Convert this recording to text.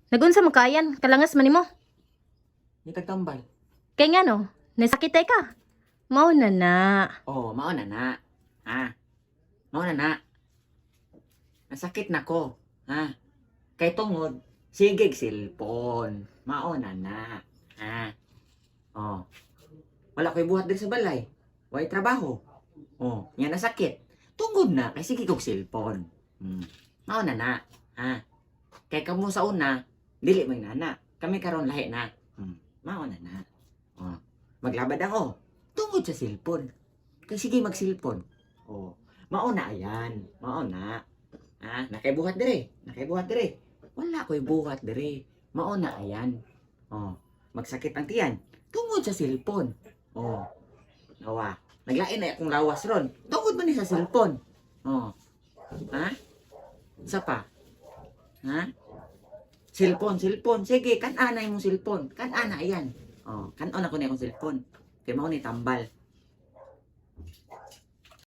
Nagunsa man kayan, kalangas man nimo. Ni tagtambal. Kay nga no, nasakit ay ka. Mao na na. Oh, mao na na. Ha? Mao na na. Nasakit na ko. Ha? Kay tungod, sige cellphone. Mao na na. Ha? Oh. Wala ko'y buhat diri sa balay. Way trabaho. Oh, nya nasakit. Tungod na kay sige kog cellphone. Mao na na. Ha? Kay kamo sa una, dili may nana. Kami karon lahi na. Mao na na. Oh. Maglabad ako. Tungod sa cellphone. Kay sige mag-cellphone. Oh, mao na ayan. Mao na. Ha, nakay buhat dire. Nakay buhat dire. Wala ko'y buhat dire. Mao na ayan. Oh, magsakit ang tiyan. Tungod sa cellphone. Oh. Nawa. Naglain na akong lawas ron. Tungod man ni sa cellphone. Oh. Ha? Isa pa. Ha? Cellphone, cellphone. Sige, kan-ana imong cellphone. Kan-ana ayan. Oh, kan-on ako ni akong cellphone. Kay mao ni tambal.